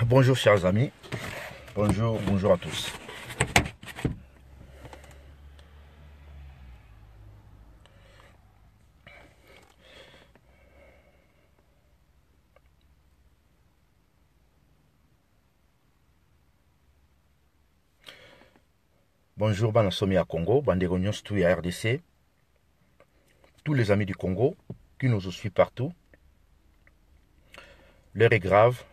Bonjour chers amis. Bonjour, bonjour à tous. Bonjour bana somi ya Congo, bandeko nyonso tout ya RDC, tous les amis du Congo qui nous suivent partout. L'heure est grave.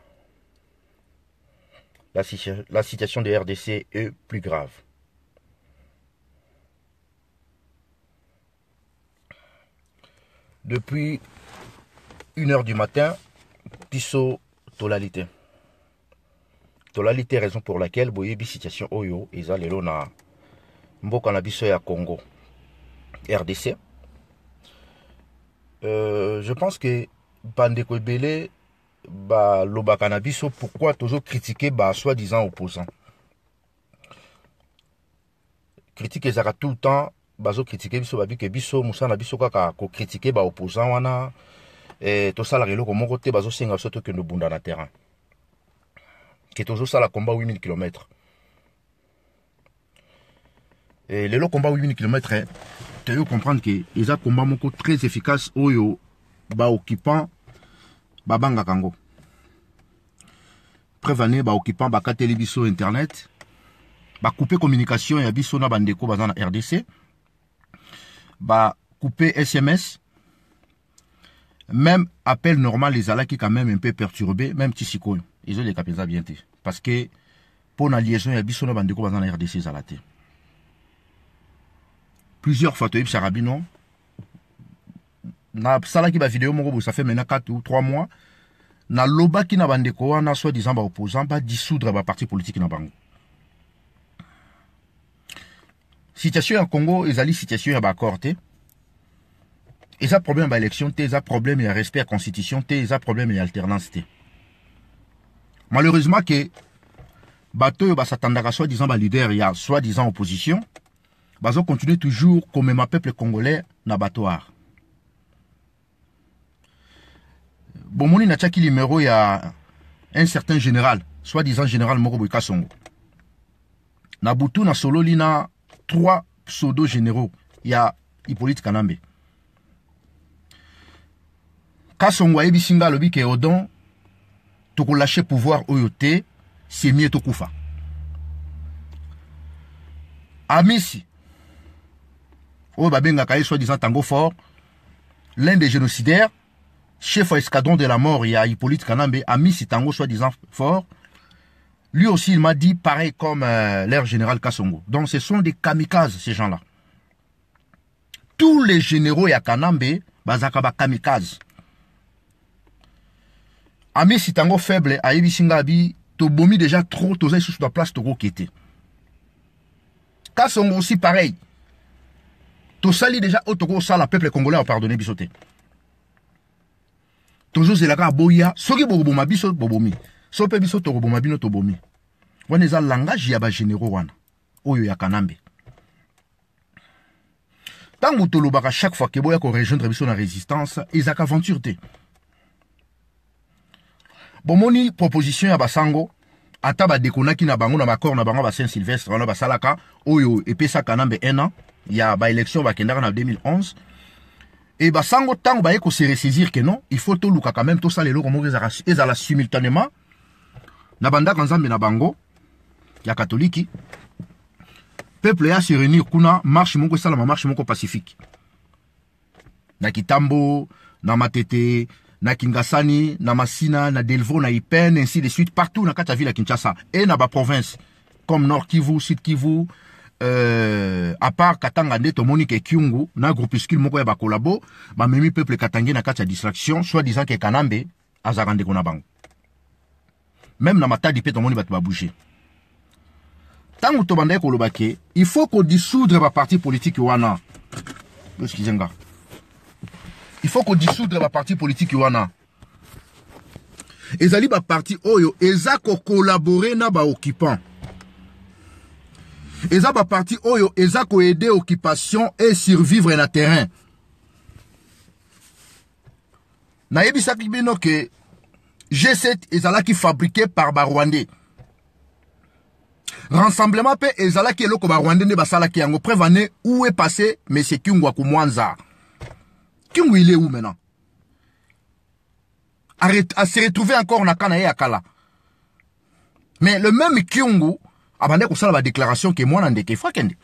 La, la situation de RDC est plus grave. Depuis 1h du matin, biso tolali te. Tolali te raison pour laquelle boyebi situation oyo eza lelo na mboka na biso ya Congo RDC. Euh, je pense que bandeko ebele balobaka na biso pourquoi tozo critiquer ba soi-disant opposants. Critique ezalaka tout le temps bazo critiquer biso babi ke biso mosala na biso kaka ko critiquer ba opposants wana eh, tosalaka eloko moko te bazosenga biso tokende obunda na terrain ke tozosala combat 8000 km eh, lelo combat 8000 km toyo comprendre ke eza combat moko très efficace oyo ba occupants babangaka yango preuve année ba occupants bakateli biso internet ba couper communication ya biso na bandeko baza na RDC ba couper SMS même appel normal ezalaki quand même un peu perturbé même ti sikoyo ezoleka mpenza bien te parce que mpo na liaison ya biso na bandeko baza na RDC ezala te plusieurs fois toyebisaka bino nasalaki bavideo moko boye ça fait maintenant 4 ou 3 mois nalobaki na bandeko wana soit disant baopposant badissoudre baparti politique na bango situation ya congo ezali situation ya baaccord te eza problème ya baélection te eza problème ya respect ya constitution te eza problème ya alternance te malheureusement ke bato oyo basatandaka soit disant baleader ya soit disant opposition bazo continuer toujours komema peuple congolais na abattoir bomoni natiaki numero ya un certain général soit disant général moko boye kasongo na butu nasololi na trois pseudo généraux ya hippolyte kanambe kasongo ayebisi nga alobi ke odon tokolâche pouvoir oyo te c'est mieux tokufa amisi oyo babengaka ye soi disant tango fort l'un des génocidaires chef à escadron de la mort ya Hippolyte Kanambe amisi tango soi disant fort lui aussi il m'a dit pareil comme euh, leur général Kassongo donc ce sont des kamikazes ces gens là tous les généraux ya Kanambe bazaka ba kamikazes amisi tango faible ayebisi nga abi tobomi déjà trop toza lisusu na place tokoki te kasongo aussi pareil tosali déjà oyo tokosala peuple congolais apardonne biso te tozozela kaka boya soki bokoboma biso bobomi so mpe biso tokoboma bino tobomi wana eza langage ya bagénéraux wana oyo ya kanambe ntango tolobaka chaque fois ke boya korejoindre biso na résistance ezalaka aventure te bomoni proposition ya basango ata badekonaki na bango na baccord na bango ba saint sylvestre wana basalaka oyo epesa kanambe un an ya baélection bakendaka na 2011 e basango ntango baye kose ressaisir ke non il faut toluka quand même tosala eloko moko ezala simultanément na bandako nzambe na bango ya katoliki peuple ya se réunir kuna marche moko esalama marche moko pacifique na kitambo na matete na kingasani na masina na delvaux na ipene ainsi de suite partout na kati ya ville ya kinshasa e na baprovince comme nord kivu sud kivu euh, à part katanga nde tomoni ke kiungu na groupuscule moko ya bakolabo bamemi peuple katange na kati ya distraction soit disant ke kanambe azalaka ndeko na bango meme na matadi mpe tomoni bato babouge ntango tobandaki koloba ke il faut kodissoudre baparti politike wana excuse nga il faut kodissoudre baparti politike wana ezali baparti oyo eza kokolabore na baoccupant eza baparti oyo eza koaide occupation e survivre na terrain nayebisaki bino ke G7 ezalaki fabriqué par ba Rwandais. Rassemblement mpe ezalaki eloko ba Rwandais nde basalaki yango. Preuve en est où est passé monsieur Kyungu Kumwanza. Kyungu, il est où maintenant? À se retrouver encore na kana ya kala. Mais le même Kyungu abandaki kosala ba déclaration ke mwana ndeke il faut akende.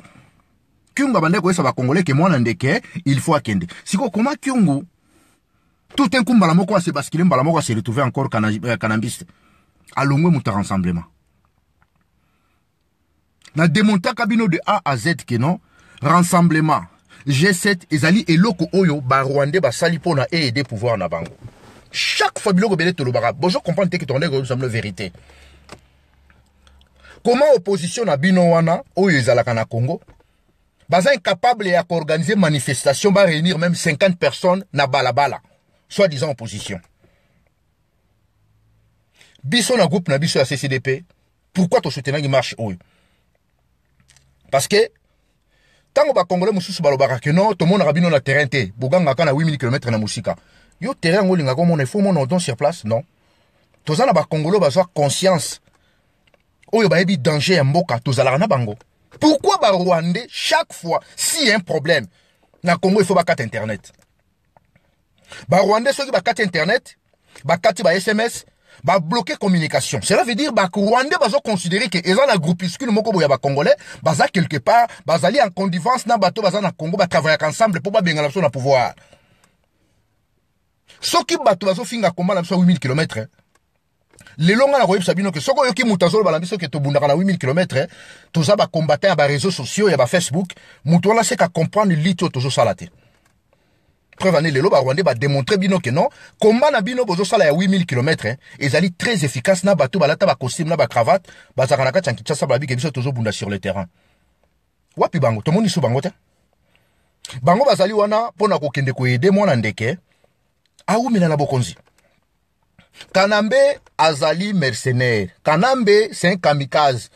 Kyungu abandaki koyesa ba Congolais ke mwana ndeke il faut akende. Siko comment Kyungu tout un coup mbala moko ase basculer, mbala moko ase retrouver encore kanambiste, alongwe moto ya rassemblement? Na démontaka bino de A à Z ke non, rassemblement, G7 ezali eloko oyo Barwandais basali mpona aider pouvoir na bango. Chaque fois biloko ebele tolobaka, bozo comprendre te ke tokende koyebisa bino vérité. Comment opposition na bino wana oyo ezalaka na Congo baza incapable ya koorganiser manifestation, baréunir même 50 personnes na balabala, soi-disant opposition? Biso na groupe na biso ya CCDP, pourquoi tosoutenaki marche oyo? Parce que ntango Bakongolais mosusu balobaka ke non, tomonaka bino na terrain te, bogangaka na 8000 km na mosika. Yo, terrain yango olingaka omona, il faut omona odon sur place. Non, toza na Bakongolais bazwa conscience oyo bayebi danger ya mboka, tozalaka na bango. Pourquoi Barwandais, chaque fois si y a un problème na Congo, il faut bakata internet? Barwandais soki bakati internet, bakati ba SMS, babloquer communication, cela veut dire Barwandais bazoconsidérer ke eza na groupuscule moko boye ya Bacongolais baza quelque part, bazali en connivence na bato baza na Congo, batravaillaka ensemble mpo babengana biso na pouvoir. Soki bato bazofinga komba na biso ya 8000 km lelo, nga na koyebisa bino ke soki oyoki moto azoloba na biso ke tobundaka na 8000 km, toza bacombattant ya baréseaux sociaux, ya bafacebook, moto wana seka comprendre liti oyo tozosala te. Preuve ane, lelo Barwandais badémontre bino ke non, komba na bino bozosala ya 8000 km ezali très efficace na bato balata bacostume na bacravate, bazalaka na kati ya Kinshasa, balobi ke biso tozobunda sur le terrain. Wapi bango? Tomoni so bango te. Bango bazali wana mpona kokende koaider mwana ndeke awumela na bokonzi. Kanambe azali mercenaire. Kanambe, c'est un kamikaze.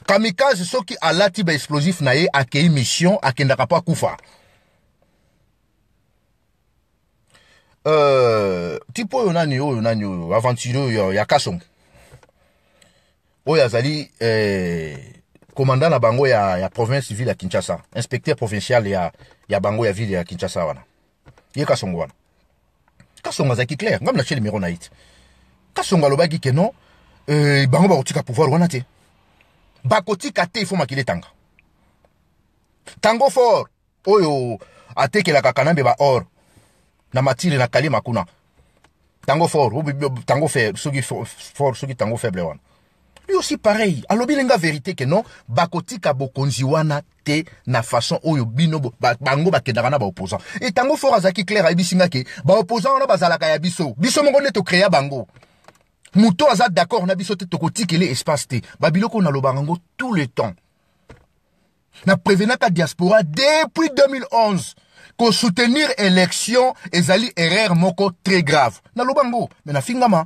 Kamikaze soki alati baexplosif na ye, akei mission, akendaka mpo akufa. Type oyo nani, oyo nani, oyo aventurier oyo ya Kasongo, oyo azali commandant na bango ya province ville ya Kinshasa, inspecteur provincial ya bango ya ville ya Kinshasa wana, ye Kasongo wana. Kasongo azalaki clair, ngai natie numéro na ye te. Kasongo alobaki ke non, bango bakotika pouvoir wana te, bakotika te, il faut makili etanga. Tango Fort oyo atekelaka Kanambe ba or na matire na Kalima kuna, Tango Fort, Tango faible, soki fort, soki Tango faible wana, lui aussi pareil, alobi lenga vérité ke non, bakotika bokonzi wana te na façon oyo bino bango bakendaka na baopposant. E Tango Fort azalaki clair, ayebisi nga ke baopposant wana bazalaka ya biso, biso moko nde tocréa bango. Moto aza d'accord na biso te, tokotikele espace te. Babiloko nalobaka yango tout le temps, na prévenaka diaspora depuis 2011: kosoutenir élection ezali erreur moko très grave. Naloba ngo, me nafingama.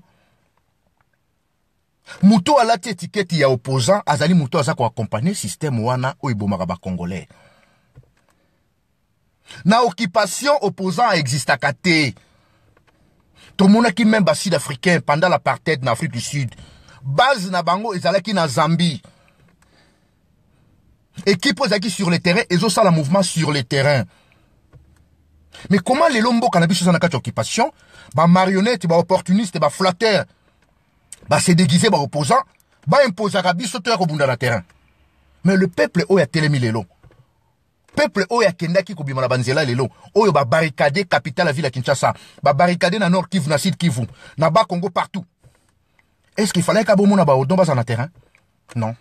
Moto alati etiketi ya opposant azali moto aza koaccompagner système wana oyo ebomaka Bacongolais na occupation. Opposant aexistaka te. Tomonaki même Basud africain pendant l'apartheid na Afrique du Sud, base na bango ezalaki na Zambie. Équipe oyo ezalaki sur le terrain ezosala mouvement sur le terrain. Mais comment lelo mboka na biso eza na kati ya occupation, bamarionnette, baopportuniste, baflatteur base déguise baopposant, baimposaka biso to ya kobunda na terrain? Mais le peuple oyo atelemi lelo, peuple oyo akendaki kobima na banzela lelo oyo, babarricade capitale ya ville ya Kinshasa, babarricade na Nord Kivu, na Sud Kivu, na Bakongo, partout, est ce qu'il fallait ka bomona baodon baza na terrain? Non.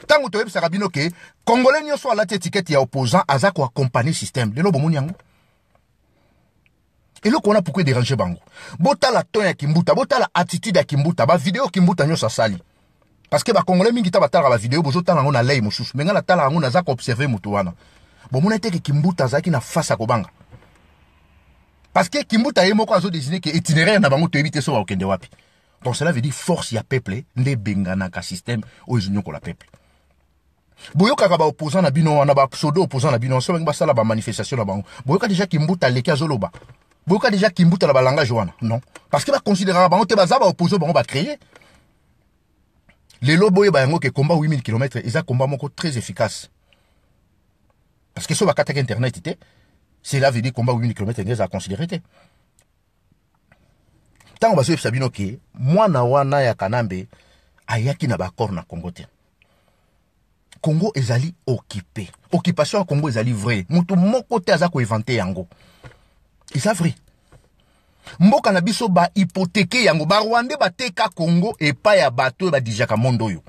Ntango toyebisaka bino ke Congolais nyonso alati etikete ya opposant aza koaccompagner système, lelo bomoni yango. Eloko wana pourquoi déranger bango? Botala ton ya Kimbuta, botala attitude ya Kimbuta, bavideo Kimbuta nyonso asali. Parce que Bacongolais mingi ta batalaka bavideo, bozotala yango na lei mosusu, me ngai natala yango, naza koobserver moto wana. Bomona ete ke Kimbuta azalaki na face ya kobanga, parce que Kimbuta ye moko azodessiner ke itinéraire na bango toyebi te so bakokende wapi. Donc cela veut dire force ya peuple nde ebenganaka système oyo ezonyokola peuple. Boyokaka baopposant na bino wana, bapseudo opposant na bino, so bangi basala bamanifestation na bango, boyoka déjà Kimbuta aleki azoloba. Boyoka déjà Kimbuta na balangage wana? Non, parce que baconsidéraka bango te, baza baopposant bango bacréer. Lelo boyeba yango ke combat 8000 km eza combat moko très efficace, parce que so bakataki internet te, cela veut dire combat 8000 km nde eza considéré te. Ntango bazoyebisa bino ke mwana wana ya Kanambe ayaki na baaccord na Congo te, Congo ezali occupé. Occupation ya Congo ezali vrai, moto moko te aza koinventer yango, eza vrai. Mboka na biso bahypothéquer yango, Barwandais bateka Congo epai ya bato oyo badirigeaka monde oyo.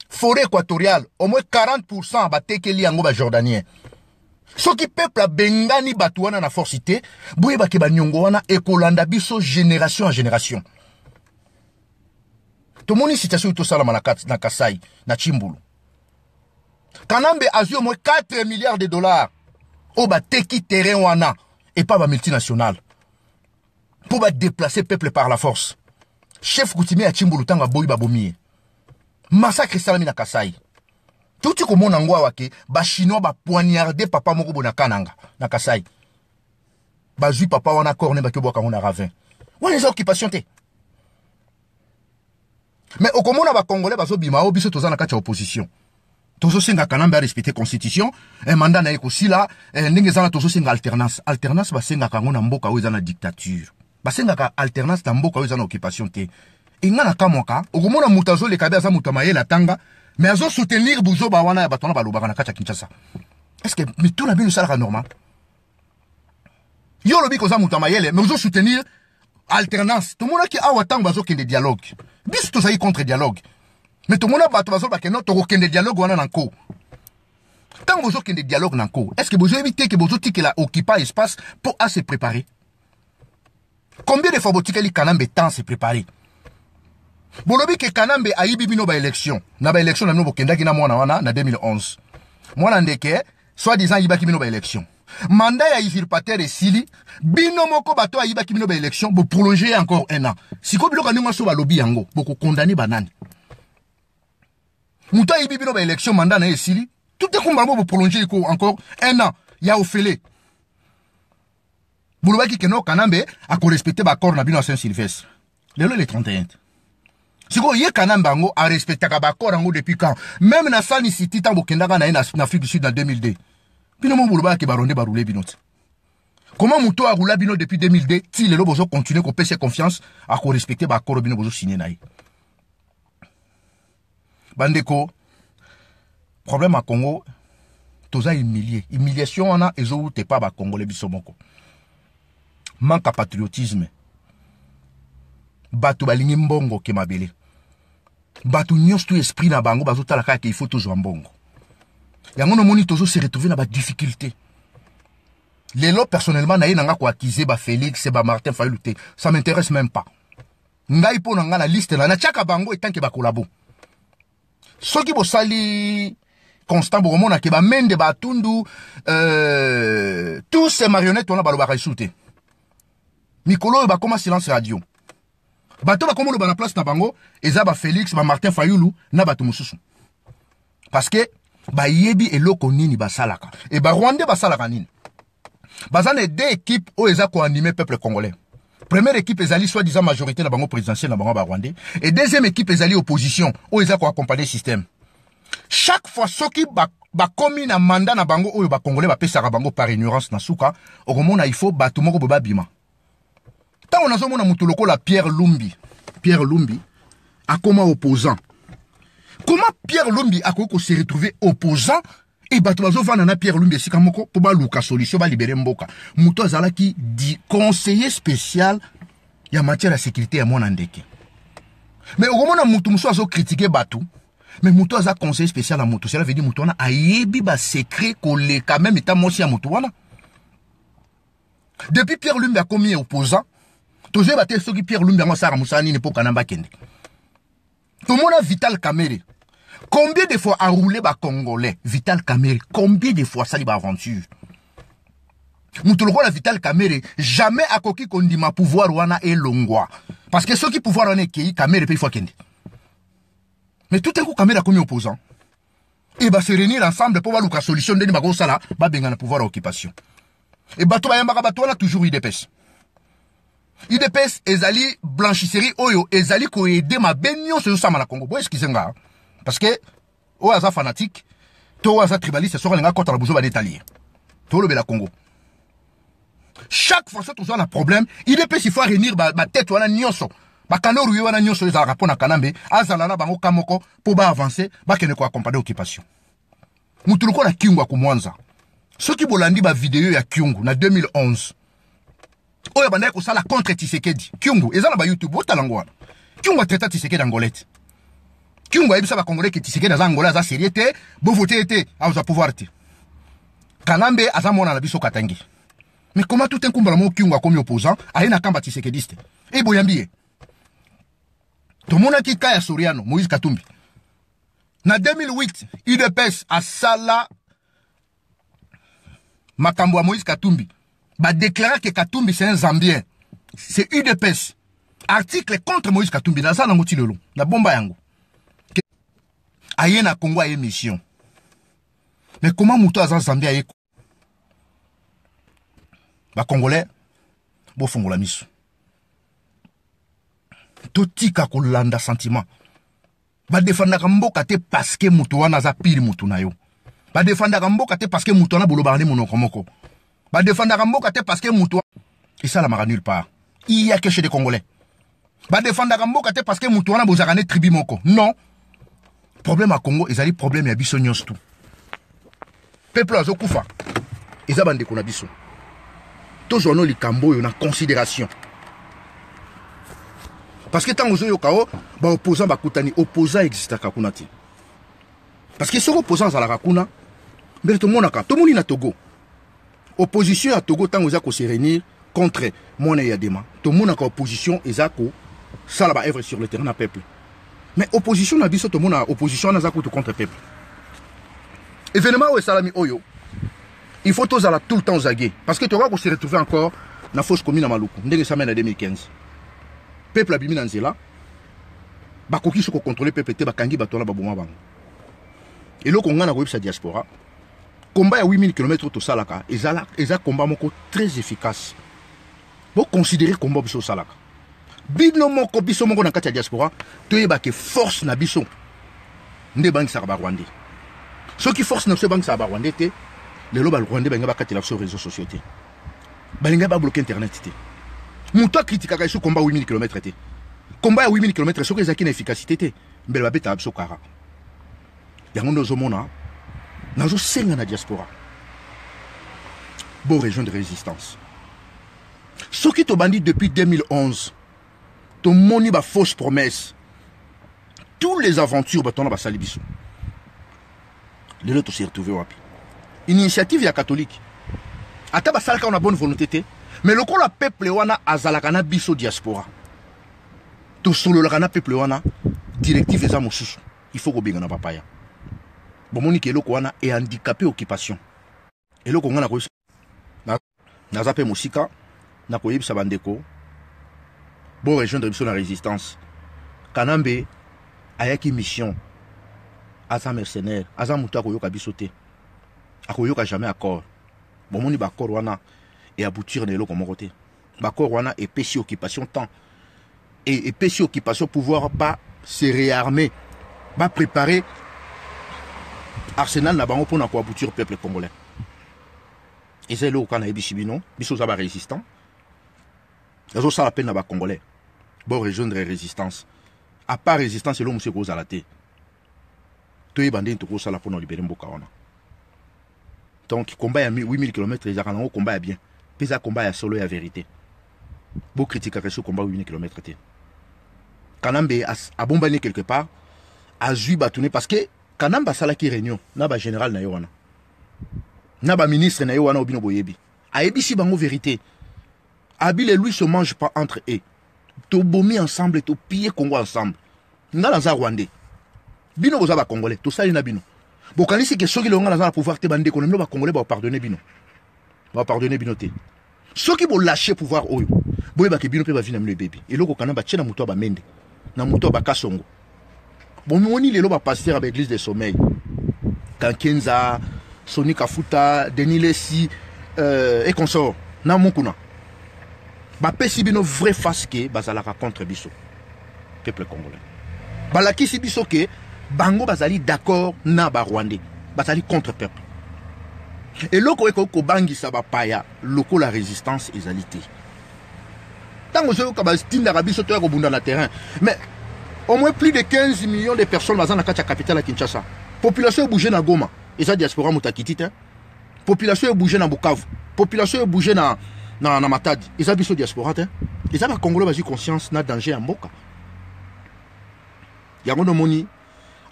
Forêt équatoriale, au moins 40 batekeli yango Bajordanien. Soki peuple abengani bato wana na force te, boyebake baniongo wana ekolanda biso génération en génération. Tomoni situation oyo tosalama na Kasai, na Tshimbulu. Kanambe azwi au moins 4 milliards de dollars oyo bateki terrain wana epa bamultinationale mpo badéplacer peuple par la force. Chef coutumier ya Tshimbulu, ntango aboyi, babomi ye. Massacre esalami na Kasai. Tuti komona yango awa ke Bachinois bapoignarder papa moko boye na Kananga, na Kasai. Bazwi papa wana, corps baki obwaka yango na ravin. Wana eza occupation te? Mais okomona Bacongolais bazobima oyo biso toza na kati ya opposition, tozosenga Kanambe arespecte constitution, mandat na ye kosila, ndenge eza na tozosenga alternance. Alternance basengaka yango na mboka oyo eza na dictature. Basengaka alternance na mboka oyo eza na occupation te. Enga na kamwaka, okomona moto azoleka be, aza moto ya mayele, atanga, mais azosoutenir buzoba wana ya bato wana balobaka na kati ya Kinshasa. Est ce que mitu na bino esalaka normal? Yo olobi koza moto ya mayele, mais ozosoutenir alternance. Tomonaki awa ntango bazokende dialogue, biso tozali contre dialogue, mais tomona bato bazoloba ke non, tokokende dialogue wana na nko. Ntango bozokende dialogue na nko, est ce que bozoyebi te ke bozotikela occupant espace mpo ase préparer? Combien de fois botikeli Kanambe temps se préparer? Bolobi ke Kanambe ayibi bino baélection. Na baélection na bino bokendaki na mwana wana na 2011, mwana ndeke soi-disant ayibaki bino baélection. Mandat ya usurpateur esili, bino moko bato ayibaki bino baélection, boprolonger encore un an. Sikoyo biloko ndenge so balobi yango, bokokondane banani? Moto ayibi bino baélection, mandat na ye esili, tout ekumba bo boprolonger iko encore un an ya ofele. Bolobaki ke no, Kanambe akorespecter baaccord na bino ya Saint Sylvestre. Lelo le 31, sikoyo ye Kanambe yango arespectaka baaccord yango depuis quand? Même na Sun City, ntango bokendaka na ye na Afrique du Sud na 2002, bino mo bolobaka ke Barwandais barouler bino te. Comment moto aroula bino depuis 2002 ti lelo, bozocontinue kopesa confiance akorespecter baaccord bino bozosigner na ye? Bandeko, problème ya Congo, toza humilie. Humiliation wana ezowuta epa Bacongolais biso moko, manque ya patriotisme. Bato balingi mbongo ke mabele. Bato nyonso to esprit na bango bazotala kaka ke il faut tozwa mbongo. Yango nomoni tozose retrouver na badifficulté lelo. Personnellement, naye nanga koaccuser baFélix, baMartin Fayulu te, ça m'intéresse même pas. Ngai, mpo na ngai, na liste na natiaka bango etanke bakolabo. Soki bosali constant, bokomona ke bamende, batundu, tous ces marionnettes wana balobaka esu te. Mikolo oyo bakóma silence radio. Bato bakóma oloba na place na bango eza baFélix, baMartin Fayulu na bato mosusu, parce que bayebi eloko nini basalaka. E Barwandais basalaka nini? Baza na deux équipe oyo eza koanimer peuple congolais. Première équipe ezali soi-disant majorité na bango présidentielle na bango Barwandais, et deuxième équipe ezali opposition oyo eza koaccompagner système. Chaque fois soki bakomi na mandat na bango oyo Bacongolais bapesaka bango par ignorance, na suka okomona il faut bato moko boye babima. Ntango nazomona moto lokola Pierre Lumbi, Pierre Lumbi akoma opposant. Comment Pierre Lumbi akoki kose retrouver opposant e bato bazovanda na Pierre Lumbi esika moko mpo baluka solution balibérer mboka? Moto azalaki di conseiller spécial ya matière ya sécurité ya mwana ndeke. Mais okomona motu mosusu azocritiquer bato, mais moto aza conseiller spécial ya moto, cela veut dire moto wana ayebi basecret koleka même eta mwasi ya moto wana. Depuis Pierre Lumbi akomi opposant, tozoyeba te soki Pierre Lumbi yango asalaka mosala nini mpo Kanambe akende. Tomona Vital Kamerhe, combien de fois aroulé Bacongolais? Vital Kamerhe, combien de fois asali baaventure? Moto lokola Vital Kamerhe jamais akoki kondima pouvoir wana elongwa, parce que soki pouvoir wana ekei, Kamerhe mpe ifo akende. Mais tout un coup Kamerhe akomi opposant e base réunir ensemble mpo baluka solution ndeni bakosala babengana pouvoir ya occupation. E bato bayambaka bato wana toujours UDPS. UDPS ezali blanchisserie oyo ezali koede mabe nyonso ezosama na Congo. Bo excuse nga parce que oyo aza fanatique to oyo aza tribaliste, soki alinga akɔta na buzoba nde etali ye. Tolobela Congo. Chaque fois soki toza na problème, UDPS il faut réunir batete wana nyonso, bakanoru ye wana nyonso ezalaka mpo na Kanambe azala na bango ka moko mpo baavance, bakende koaccompagne occupation. Motu lokola Kyungu akomwanza, soki bolandi bavideo ya Kyungu na 2011 oyo abandaki kosala contre Tshisekedi, Kyungu eza na bayoutube, botala yango wana. Kyungu atraita Tshisekedi angolais te. Kyungu ayebisa bacongolais ke Tshisekedi aza angolais, aza sérieux te, bovote ye te, azwa pouvoir te. Kanambe aza mwana na biso katangi. Mais comment tout un coup mbala moko Kyungu akomi opposant, aye na kamba tshisekediste e boyambi ye? Tomonaki ka ya Soriano, Moïse Katumbi na 2008, UDPS asala makambo ya Moïse Katumbi, badéclara ke Katumbi c'est un Zambien. C'est UDPS, article contre Moïse Katumbi, naza nango ti lelo na bomba yango. Aye na Congo, aye mission. Mais comment moto aza Zambie aye? Bacongolais, bofongola miso, totika kolanda sentiment. Badefandaka mboka te parce que moto wana aza pire motu na yo. Badefandaka mboka te parce que moto wana bolobaka nde monoko moko. Badefandaka mboka te parce que moto esalamaka nulle part, il y a que chez des Congolais. Badefandaka mboka te parce que moto wana bozalaka nde tribu moko. Non, problème ya Congo ezali problème ya biso nyonso. Tu peuple azokufa eza bandeko na biso. Tozwa no likambo oyo na considération, parce que ntango ozoyoka o baopposant bakutani, opposant existaka kuna te, parce que soki opposant azalaka kuna, mbele tomonaka, tomoni na Togo, opposition ya Togo ntango eza kose réunir contre mwana ya dema, tomonaka opposition eza kosala baœuvre sur le terrain na peuple. Mais opposition na biso, tomona opposition wana aza kutu contre peuple. Événement oyo esalami oyo, il faut tozala tout le temps aux aguets, parce que tokoka kose retrouver encore na fosse commune na Maluku, ndenge esalami na 2015. Peuple abimi na nzela, bakoki so kocontrôle peuple te, bakangi bato wana, baboma bango. Eloko ngai na koyebisa diaspora, combat ya 8000 km oyo tosalaka eza combat moko très efficace. Boconsidere combat biso osalaka, bino moko, biso moko na kati ya diaspora, toyebake force na biso nde ebangisaka barwandais. Soki force na biso ebangisaka barwandais te, lelo barwandais balingi bakatela biso réseau sociaux te, balingi babloke internet te, moto akritikaka esu combat 8000 km te. Combat ya 8000 km soki ezalaki na efficacité te, mbele babetaka biso kara. Yango nde ozomona nazosenga na diaspora bo rejoindre résistance. Soki tobandi depuis 2011, tomoni bafausse promesse, tous les aventures bato wana basali biso, lelo tose retrouve wapi? Initiative ya catholique, ata basalaka na bonne volonté te, mais lokola peuple wana azalaka na biso diaspora, tosololaka na peuple wana, directive eza mosusu, il faut kobengana bapaya. Bomoni ke eloko wana ehandicape occupation. Eloko ngai nakoyebisa, naza mpe mosika, nakoyebisa bandeko bo rejoindre biso na résistance. Kanambe ayaki mission, aza mercenaire, aza moto akoyoka biso te, akoyoka jamais accord. Bomoni baaccord wana eaboutir na eloko moko te. Baaccord wana epesi occupation temps et epesi occupation pouvoir ba se réarmer, bapréparer arsenal na bango mpona koaboutir peuple congolais. Eza eloko kaka nayebisi bino, biso oza barésistant, nazosala mpe na bacongolais bo rejoindre résistance. À part résistance, eloko mosusu ekozala te. Toyeba ndenge tokosala mpona libérer mboka wana. Donc combat ya 8000 km ezalaka nango combat ya bien mpe eza combat ya solo, ya vérité. Bokritikaka so combat 8000 km te. Kanambe abombani quelque part, azwi bato ne, parce que Kanambe asalaki réunion na bagénéral na ye wana, na baministre na ye wana oyo bino boyebi. Ayebisi bango vérité, abi les loups se mange pas entre eux, tobomi ensemble, topille Congo ensemble. Nga naza rwandais, bino boza bacongolais, tosali na bino. Bokanisi ke soki lelo nga naza na pouvoir te, bandeko na bino bacongolais bapardonne bino? Bapardonne bino te. Soki bolâche pouvoir oyo, boyebake bino mpe bavi na bino ebebi. Eloko kana batie na moto ya bamende, na moto ya bakasongo. Bomoni lelo bapasteur ya baéglise de sommeil, Kankenza, Soni Kafuta, Denis Lesi, et consort na Mukuna bapesi bino vraie face ke bazalaka contre biso peuple congolais. Balakisi biso ke bango bazali d'accord na ba rwandais, bazali contre peuple. Eloko ekoki kobangisa bapaya lokola résistance ezali te. Ntango ozoyoka batindaka biso toya kobunda na terrain, mais au moins plus de 15 millions de personnes baza na kati ya capitale ya Kinshasa. Population ebouge na Goma, eza diaspora moto akiti te. Population ebouge na Bukavu, population ebouge na Matadi, eza biso diaspora te. Eza bacongolais bazwi conscience na danger ya mboka. Yango nomoni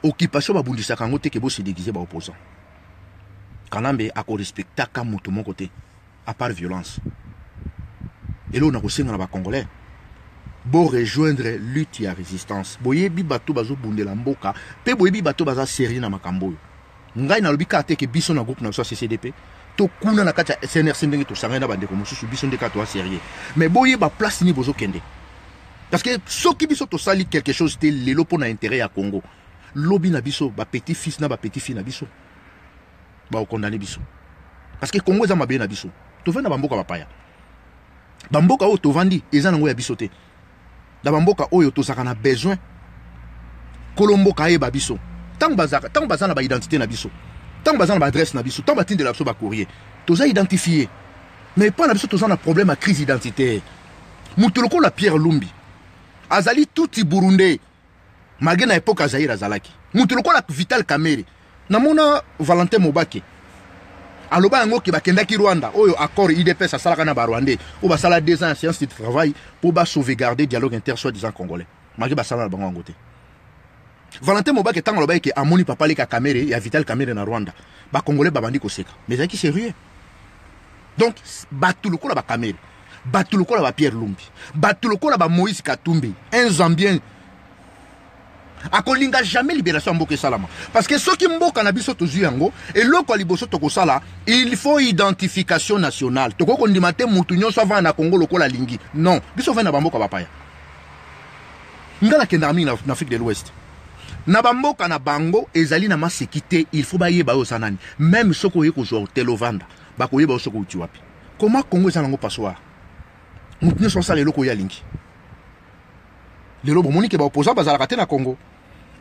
occupation babundisaka yango te ke bose déguise baopposant. Kanambe akorespectaka moto moko te à part violence. Eloko na kosenga na bacongolais, bo rejoindre lutte ya résistance. Boyebi bato bazobundela mboka mpe boyebi bato baza sérieux na makambo oyo. Ngai nalobi kaka te ke biso na groupe na biso ya CCDP to kuna na kati ya CNRC ndenge tosangani na bandeko mosusu, biso nde kaka toza sérieux. Mais boyeba place nini bozokende, parce que soki biso tosali quelque chose te lelo mpo na intérêt ya Congo, lobi na biso bapetit fils na bapetit fille na biso bakokondane biso, parce que Congo eza mabe na biso. Tovandi na bamboka bapaya, bamboka oyo tovandi eza nango ya biso te. Na bamboka oyo tozalaka na besoin kolo mboka ayeba biso. Ntango baza na baidentité na biso, ntango baza na baadresse na biso, ntango batindela biso bacourrier, toza identifié. Mais epai na biso toza na problème ya crise identitaire. Moto lokola Pierre Lumbi azali tuti burundais, malgré na époque ya Zaire azalaki. Moto lokola Vital Kamerhe, namona Valentin Mobake aloba yango ke bakendaki Rwanda, oyo accord UDPS asalaka na barwandais oyo basala 2 ans ya séance de travail mpo basauvegarder dialogue inter soi-disant congolais, malgré basala na bango yango te. Valentin Mobake ntango alobaki ke amoni papa leka Kamerhe ya Vital Kamerhe na Rwanda, bacongolais babandi koseka, mais ezalaki sérieux. Donc bato lokola baKamerhe, bato lokola baPierre Lumbi, bato lokola baMoïse Katumbi, un Zambien, akolinga jamais libération ya mboka esalama, parce que soki mboka na biso tozwi yango, eloko ya liboso tokosala, il faut identification nationale. Tokoki kondima te mutu nyonso avanda na Congo lokola alingi. Non, biso ovandi na bamboka bapaya. Nga nakendaka mingi na Afrique de l'Ouest, na bamboka na bango ezali na maseki te. Il faut bayeba oyo oza nani. Même soki oye kozwa hotel ovanda, bakoyeba oyo soki outi wapi. Koma Congo eza nango passoire, motu nyonso asala eloko oyo alingi. Lelo bomoni ke baopposant bazalaka te na Congo.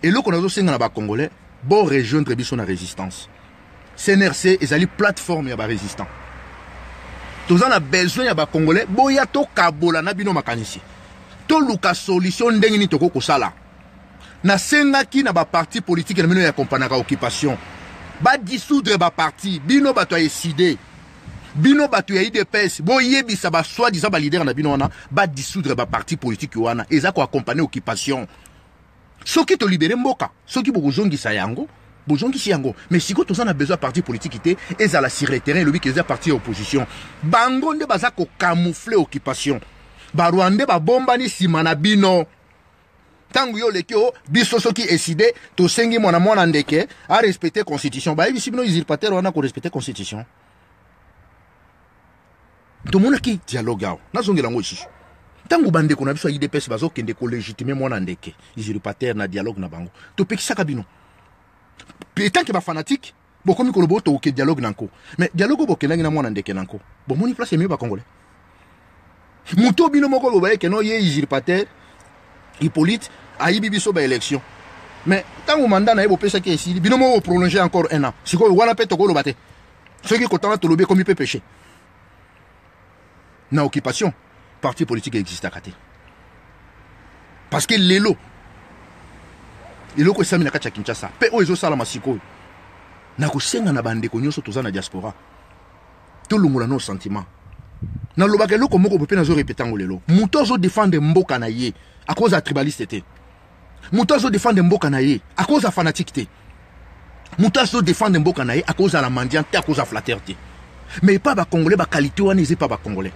Eloko nazosenga na bacongolais, bo rejoindre biso na résistance. CNRC ezali plateforme ya barésistant. Toza na besoin ya bacongolais boya tokabola na bino makanisi, toluka solution ndenge nini tokoki kosala. Nasengaki na baparti politique na bino ya kompanaka occupation badissoudre baparti. Bino bato ya ECiDé, bino bato ya UDPS, boyebisa basoi-disant baleader na bino wana badissoudre baparti politique wana eza koaccompagne occupation. Soki tolibere mboka, soki bokozongisa yango, bozongisi yango. Mais sikoyo toza na besoin ya parti politique te ezala sur le terrain elobi ke eza parti ya opposition. Bango nde baza kocamoufle occupation. Barwandais babombani nsima na bino. Ntango yo oleki o biso, soki ECiDé tosengi mwana mwana ndeke arespecte constitution, bayebisi bino usurpateur wana korespecte constitution. Tomonaki dialogue awa, nazongela yango lisusu. Ntango bandeko na biso ya UDPS bazokende kolégitime mwana ndeke usurpateur na dialogue na bango, topekisaka bino etanke bafanatique. Bokomi koloba oyo tokoke dialogue na nko, mais dialogue oyo bokendaki na mwana ndeke na nko, bomoni place ememi bacongolais. Moto bino moko loba eke no ye usurpateur Hippolyte ayibi biso baélection, mais ntango mandat na ye bopesaki esili, bino moko boprolonge encore un an. Sikoyo wana mpe tokoloba te, soki kotanga tolobi ekomi mpe péché. Na occupation, parti politique existaka te, parce que lelo eloko esami na kati ya Kinshasa mpe oyo ezosalama sikoyo, na kosenga na bandeko nyonso toza na diaspora, tolongola no sentiment. Nalobaka eloko moko boye mpe nazorepeta yango lelo: moto azodefendre mboka na ye akoza tribaliste te, moto azodefendre mboka na ye akoza fanatique te, moto azodefendre mboka na ye akozala mendiant te, akoza flatteur te. Mais epa bacongolais, baqualité wana eza epa bacongolais.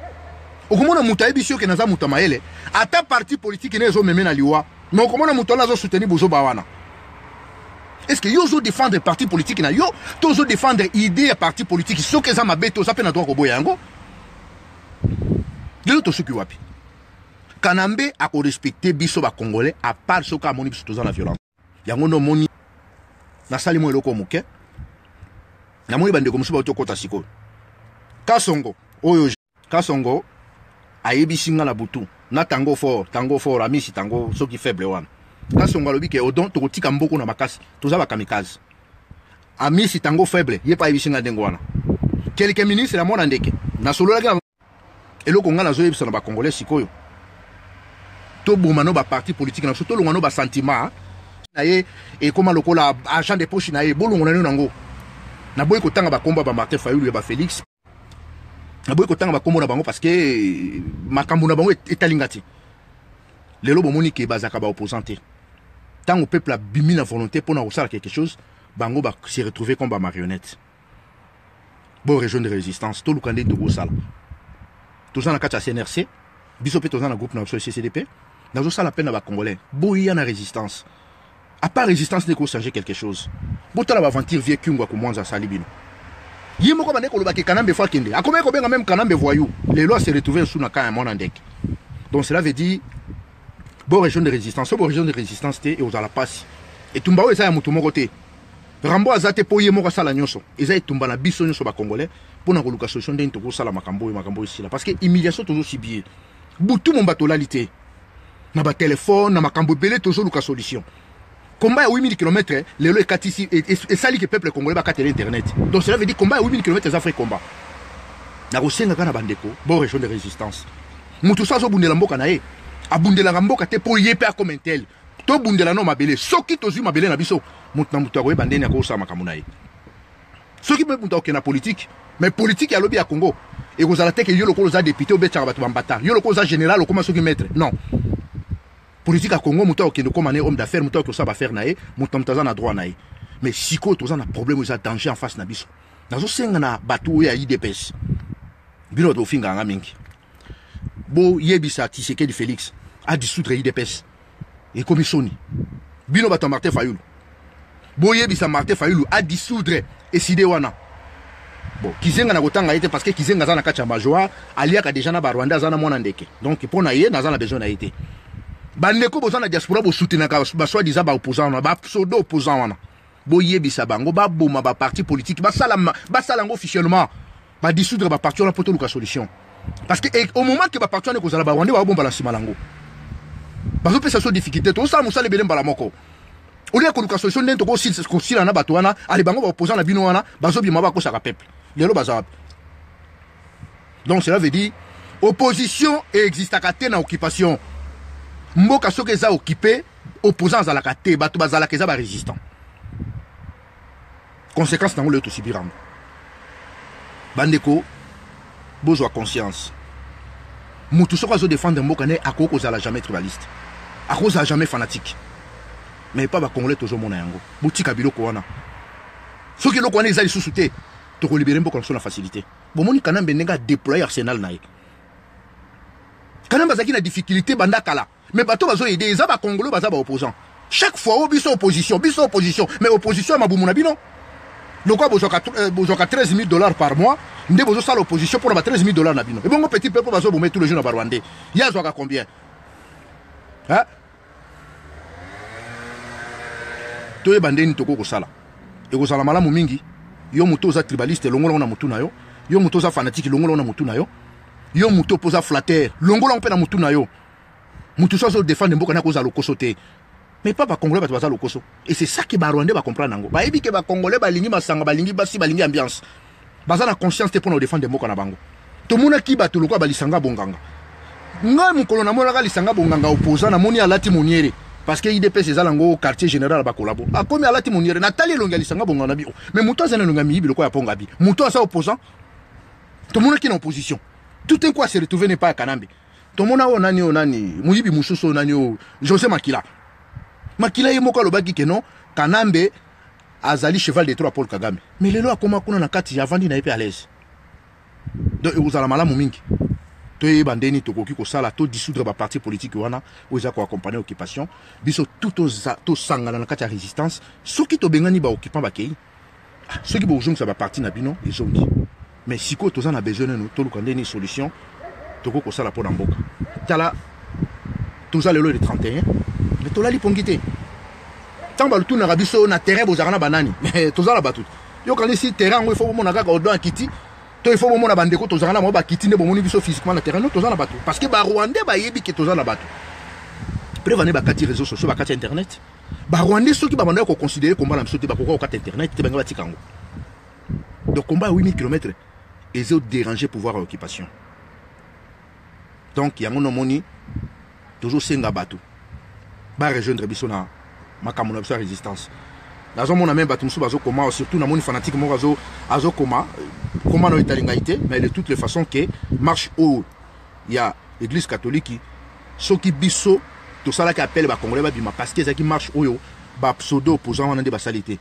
Okomona moto ayebi soki naza moto ya mayele, ata parti politique ne ezomeme na liwa, mais okomona moto wana azosoutenir bozoba wana. Est ce que yo ozodefendre parti politique na yo to ozodefendre idée ya parti politique? Soki eza mabe te, oza mpe na droit koboya yango. Lelo tosuki wapi? Kanambe akorespecte biso bacongolais à part soki amoni biso toza na violence. Yango nde omoni nasali mwa eloko moke. Namoni bandeko mosusu bauti okota sikoyo. Kasongo oyo, Kasongo ayebisi nga na butu na tango fort, tango fort amisi tango soki faible wana. Kasongo alobi ke Odon, tokotika mboko na makasi, toza bakamikaze. Amisi tango faible ye mpe ayebisi nga ndenge wana. Quelque ministre ya mwana ndeke nasololaki na eloko nga nazoyebisa na bacongolais sikoyo: toboma no baparti politique na biso, tolongwa no basentiment na ye ekóma lokola argent de poche na ye. Bolongola nino nango. Naboyi kotanga bakombo ya bamartin Fayulu, ya bafélix, naboyi kotanga bakombo na bango parce que makambo na bango etalinga te. Lelo bomoni ke bazalaka baopposant te. Ntango peuple abimi na volonté mpona kosala quelque chose, bango base retrouver comme bamarionnette. Bo rejoindre résistance, toluka nde tokosala. Toza na kati ya CNRC, biso mpe toza na groupe na biso CCDP. Nazosala mpe na bacongolais, boya na résistance. À part résistance nde kochanger quelque chose. Botala baventure vie Kyungu ya komwanza asali bino. Ye moko bande kolobaki Kanambe faut akende, akomaki kobenga même Kanambe voyou. Lelo ase retrouve su na ka ya mwana ndeke. Donc cela veut dire bo rejoindre résistance. So bo rejoindre résistance te, ekozala mpasi. Etumba oyo eza ya motu moko te. Rambo aza te mpo ye moko asala nyonso. Eza etumba na biso nyonso bacongolais mpona koluka solution ndenge tokosala makambo oyo, makambo oyo esila, parce que humiliation tozosubir butu momba, tolali te na batelefone na makambo ebele, tozoluka solution. Combat ya 8000 km lelo ekatisi, esali ke peuple congolais bakatela internet. Donc cela veut dire combat ya 8000 km eza vrai combat. Nakosenga kaka na bandeko, bo rejoindre résistance. Motu so azobundela mboka na ye, abundelaka mboka te mpo ye mpe akoma intel. Tobundela no mabele. Soki tozwi mabele na biso, motu na motu akoyeba ndeni akosala makambo na ye. Soki mpe moto akokende na politike, mais politike ya lobi ya Congo ekozala te ke yo lokola oza député obetaka bato bambata, yo lokola oza général okoma soki maître. Non, politique ya Congo, moto akokende okóma na ye homme d'affaires, moto akoki kosala baaffaire na ye, moto na moto aza na droit na ye. Mais sikoyo toza na problème, eza danger en face na biso. Nazosenga na bato oyo ya UDPS, bino bato bofingaka nga mingi, boyebisa Tshisekedi Félix adissoudre UDPS, ekomi soni. Bino bato ya Martin Fayulu, boyebisa Martin Fayulu adissoudre ECiDé wana. Bon, Kizenga na kotanga ye te parce que Kizenga aza na kati ya majoie, aliaka déjà na barwandais, aza na mwana ndeke. Donc mpo na ye, naza na besoin na ye te. Bandeko boza na diaspora, bosoutenaka basoi-disant baopposant wana, bapseudo opposant wana, boyebisa bango baboma baparti politique, basala yango officiellement, badissoudre baparti wana mpo toluka solution. Parce que au moment ke baparti wana ekozala, barwandais babomba na nsima nango, bazopesa so difficulté. Tozosala mosala ebele mbala moko olia koluka solution ndenge tokosila na bato wana. Ale, bango baopposant na bino wana bazobima, bakosaka peuple. Lelo baza wapi? Donc cela veut dire opposition existaka te na occupation. Mboka soki eza occupé, opposant azalaka te. Bato bazalaka eza barésistant. Conséquence nango lelo tosubir yango. Bandeko, bozwa conscience. Motu soki azodefendre mboka ne, akoki kozala jamais tribaliste, akozala jamais fanatique. Mais pa bacongolais tozomona yango. Botika biloko wana. Soki eloko wana eza lisusu te, tokolibere mboka na biso na facilité. Bomoni Kanambe ndenge adéploye arsenal na ye. Kanambe azalaki na difficulté banda kala, mais bato bazoyede eza bacongolais, baza baopposant. Chaque fois oyo biso opposition, biso opposition, mais opposition ya mabumu na bino. Lokola bozwaka 13 000 $ par mois, nde bozosala opposition mpona ba 13 000 $ na bino. Ebongo petit peuple bazobome tous les jours na barwandais, ye azwaka combien, hein? Toyeba ndeni tokoki kosala, ekozala malamu mingi. Yo moto oza tribaliste, longola na motu na yo. Yo moto oza fanatique, longola na motu na yo. Yo moto mpo oza flatteur, longola mpe na motu na yo. Motu so azodefendre mboka na kozala lokoso te. Mais pas bacongolais, bato baza lokoso. Et c'est ça que barwandais bacomprendre yango. Bayebi ke bacongolais balingi masanga, balingi basi, balingi ambiance, baza na conscience te mpona kodefendre mboka na bango. Tomonaki bato lokola balisanga bonganga. Ngai mokolo namonaka Lisanga Bonganga opposant, namoni alati moniere, parce que UDPS eza nango quartier général ya bakolabo. Akomi alati moniere, natali elongi ya Lisanga Bonganga na bi, mais moto aza na elongi ya miyibi lokola ya ponga bi, moto aza opposant? Tomonaki na opposition, tout un coup ase retrouve ne pas ya Kanambe. Tomona oyo nani, oyo nani, moyibi mosusu oyo nani, oyo José Makila. Makila ye moko alobaki ke non, Kanambe azali cheval de Troie Paul Kagame. Mais lelo akoma kuna na kati, avandi na ye mpe à l'aise. Donc ekozala malamu mingi toyeba ndeni tokoki kosala, todissoudre baparti politique wana oyo eza koaccompagne occupation. Biso tout tosangana na kati ya résistance. Soki tobengani baoccupant, bakei, soki bozongisa baparti na bino, ezongi. Mais sikoyo toza na besoin nanu toluka ndeni solution tokoki kosala mpo na mboka. Tala, toza lelo le 31, mais tolali pongi te. Ntango balutunaka biso na terrain, bozalaka na banani? Toza na bato. Yokanisi terrain yango, ifo bomona kaka Odon akiti. To il faut bomona bandeko tozalaka na bango bakiti nde bomoni biso physiquement na terrain. No, toza na bato parce que barwandais bayebi ke toza na bato. Preuve ane, bakati réseaux sociaux, bakati internet. Barwandais soki babandaki koconsidérer combat na biso te, bakoka kokata internet te, bango batika yango. Donc combat ya 8000 km ezodéranger pouvoir ya occupation. Donc yango nomoni tozosenga bato barejoindre biso na makambo na biso ya résistance. Nazomona même bato mosusu bazokoma, surtout namoni fanatique moko azokoma koma na oyo etali ngai te. Mais de toutes les façons, ke marche oyo ya Église catholique, soki biso tosalaki appel bacongolais babima, parce que ezalaki marche oyo bapseudo opposant wana nde basali te.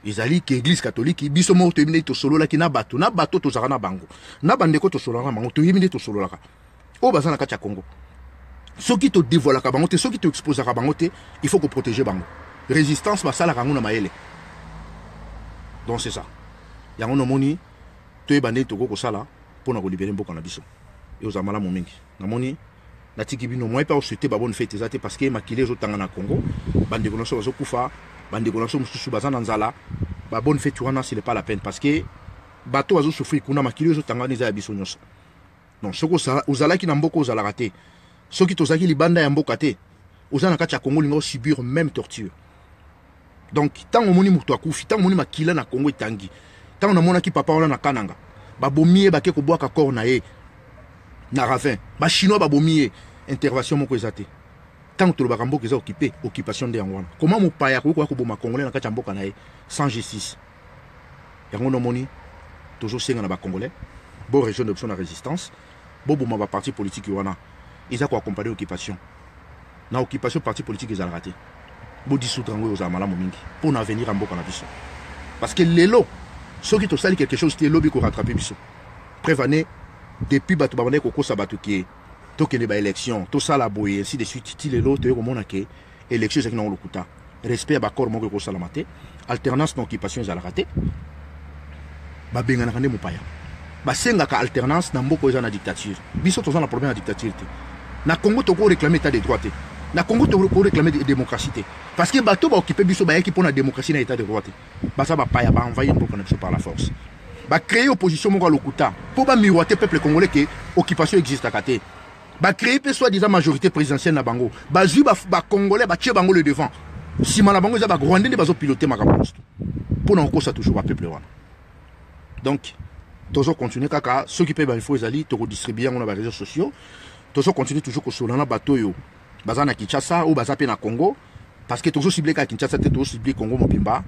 Ezali ke Église catholique, biso moko toyebi nde tosololaki na bato, na bato tozalaka na bango, na bandeko tosololaka na bango, toyebi nde tosololaka oyo baza na kati ya Congo. Soki todévoilaka bango te, soki toexposaka bango te, il faut koprotéger bango. Résistance basalaka yango na mayele. Donc c'est ça, yango nomoni toyeba ndenge tokoki kosala mpona kolibérer mboka na biso. Eozala malamu mingi. Namoni natiki bino moyen mpe osouhaiter babonne fête eza te, parce que makili ezotanga na Congo, bandeko na biso bazokufa, bandeko na biso mosusu baza na nzala. Babonne fête wana, ce n'est pas la peine, parce que bato bazosouffrir kuna, makili ezotanga wana eza ya biso nyonso. Donc soki ozalaki na mboka, ozalaka te, soki tozalaki libanda ya mboka te, oza na kati ya Congo, olinga osubir même torture. Donc ntango omoni moto akufi, ntango omoni makila na Congo etangi, ntango namonaki papa wana na Kananga, babomi ye, bake kobwaka corps na ye na ravin, bachinois babomi ye, intervention moko eza te. Ntango tolobaka mboka eza occupé, occupation nde yango wana. Koma mopaya akoki koya koboma Congolais na kati ya mboka na ye sans justice? Yango nomoni tozosenga na bacongolais bo rejoindre biso na résistance, boboma baparti politique wana eza koaccompagner occupation. Na occupation, parti politique ezalaka te. Bodissoudre yango, ozala malamu mingi mpo na avenir ya mboka na biso, parce que lelo soki tosali quelque chose te, elobi korattraper biso. Preuve ane, depuis bato babandaki kokosa bato ke tokende baélection, tosala boye, ainsi de suite, ti lelo toye komona ke élection ezalaki nango lokuta, respect ya baaccord moko ekosalama te, alternance na occupation ezalaka te. Babenganaka nde mopaya, basengaka alternance na mboka oyo eza na dictature. Biso toza na problème ya dictature te na Congo. Tokoréclame état de droit te na Congo, tokoréclame démocratie te, parce que bato baoccuper biso bayaki mpo na démocratie na état de droit te. Baza bapaya, baenvahir mboka na biso par la force, bacréer opposition moko ya lokuta mpo bamiroiter peuple congolais ke occupation existaka te. Bacréer mpe soi-disant majorité présidentielle na bango, bazwi bacongolais, batie bango le devant, nsima na bango eza barwandais nde bazopiloter makambo nyonso mpo na kokosa toujours bapeuple wana. Donc tozocontinue kaka. Soki mpe bainfo ezali, tokodistribue yango na baréseaux sociaux. Tozocontinue toujours kosola na bato oyo baza na Kinshasa, oyo baza mpe na Congo, parce que tozocible kaka Kinshasa te, tozocible Congo mobimba.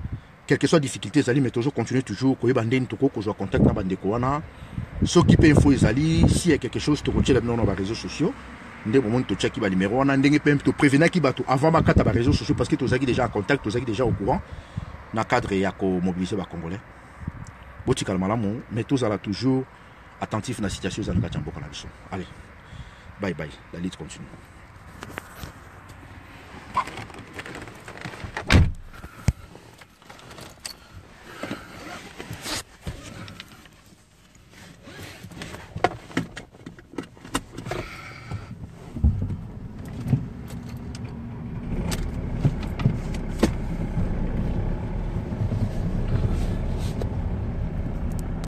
Quelle que soit difficulté ezali, mais tozocontinue toujours koyeba ndeni tokoki kozwa contact na bandeko wana. Soki mpe info ezali, si ya quelque chose, tokotiela bino na baréseaux sociaux. Nde bomoni totiaki banuméro wana, ndenge mpe toprévenaki bato avant bakata baréseaux sociaux, parce que tozalaki déjà en contact, tozalaki déjà au courant na cadre ya komobiliser bacongolais. Botikala malamu, mais tozala toujours attentif na situation eza na kati ya mboka na biso. Allez, bye bye, la lutte continue.